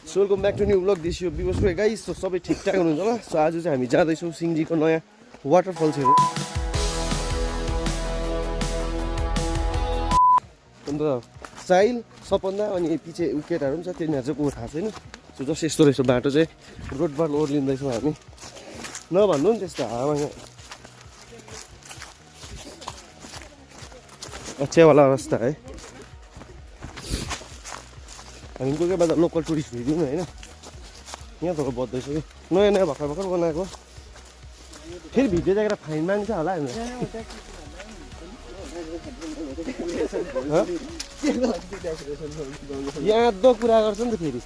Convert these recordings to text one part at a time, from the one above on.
Welcome back to new vlog this यो बिबस way guys. So सबै ठिकठाक हुनुहुन्छ होला। सो आज चाहिँ हामी जाँदैछौँ सिङ्जीको नयाँ वाटरफल्स हेर्नु। अन्त साहिल सपन्दा अनि पछि केटाहरू पनि छ, तिनीहरू चाहिँ को थाहा छैन। सो जस्ट यस्तो रहेछ बाटो चाहिँ, रोडबाट ओर्लिँदैछौँ हामी। नभन्नु नि त्यस्तो हावामा यहाँ अच्छावाला अवस्था है। हामी कोही कोही बेला लोकल टुरिस्ट भिडियो होइन, यहाँ त बज्दैछ कि नयाँ नयाँ भर्खर भर्खर बनाएको। फेरि भिडियो देखेर फाइन माग्छ होला हामी। यहाँ दो कुरा गर्छ नि त फेरि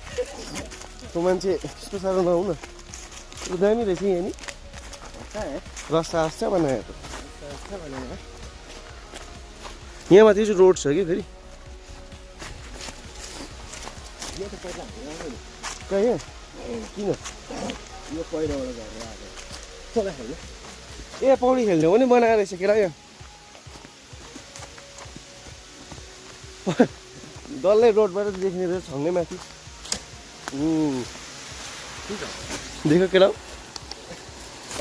त्यो मान्छे यस्तो साह्रो नहुँ न। दामी रहेछ यहाँ नि, रस्ता आस्छ बनाएको। यहाँ माथि चाहिँ रोड छ कि फेरि कहाँ किन यो पहिरोबाट ए पौडी खेल्ने हो नि बनाएर रहेछ केटा। यहाँ डल्लै रोडबाट देख्ने रहेछ छङ्गै माथि। देखो केटा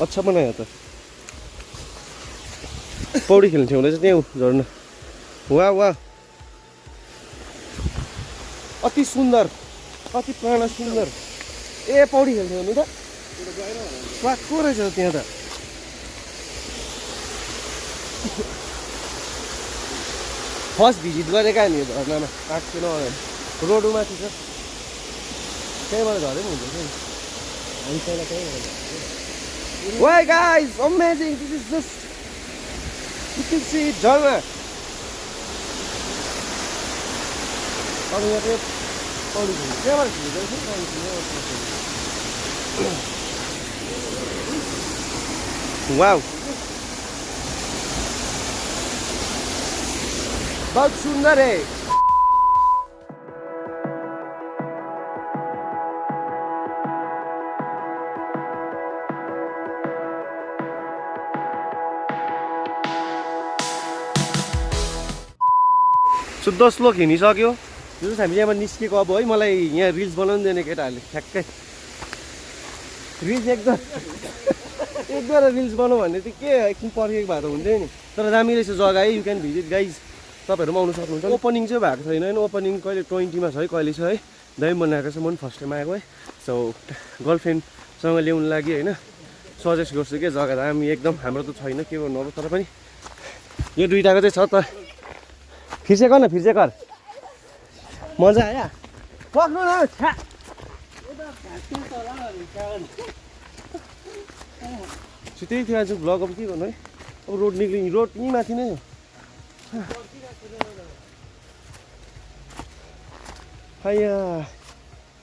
अच्छा बनायो त। पौडी खेल्ने ठाउँ रहेछ त्यहाँ झर्ना। वाह वाह अति सुन्दर, अति प्राण सुन्दर। ए पौडी खेल्थ्यो भने त को रहेछ त्यहाँ त। फर्स्ट भिजिट गरेका नि झर्नामा आएको थिएन, रोड माथि छ, त्यहीँबाट झरे पनि हुन्छ नि। हामी पहिला त्यहीँ wow guys amazing, this is just you can see झर्ना। अब यहाँ चाहिँ पौडी खेल्नु त्यहाँबाट खिच्दैछ। वाउ बहुत सुन्दर है। सो 10 लोक हिँडिसक्यो। जुन हामी यहाँबाट निस्केको अब है। मलाई यहाँ रिल्स बनाउनु दिने केटाहरूले ठ्याक्कै रिल्स एकदम रिल्स बनाऊ भन्ने चाहिँ के एकछिन पर्खेको भए त हुन्थ्यो नि। तर दामी रहेछ जग्गा है, यु क्यान भिजिट गाइज। तपाईँहरू पनि आउनु सक्नुहुन्छ। ओपनिङ चाहिँ भएको छैन होइन, ओपनिङ कहिले 20मा छ है, कहिले छ है। दामी बनाएको छ, म पनि फर्स्ट टाइम आएको है। सो गर्लफ्रेन्डसँग ल्याउनु लागि होइन सजेस्ट गर्छु कि जग्गा दामी एकदम। हाम्रो त छैन के गर्नु अब, तर पनि यो दुइटाको चाहिँ छ त। फिर्से कर न, फिर्से कर, मजा आयो। पक्नु न त्यही थियो आज भ्लग। अब के गर्नु है, अब रोड निक्लिने, रोड यहीँ माथि नै हो। हाया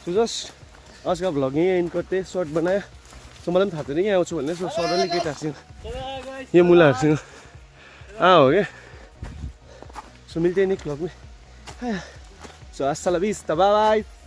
सो जस्ट आज का भ्लग यहीँ एन्ड करते, सर्ट बनायो। सो मलाई पनि थाहा थिएन कि आउँछु भन्ने। सो सडनली केटाहरूसँग यो मुलाहरूसँग हो क्या। सो मिल्छ नेक्स्ट भ्लग में। So hasta la vista, bye bye.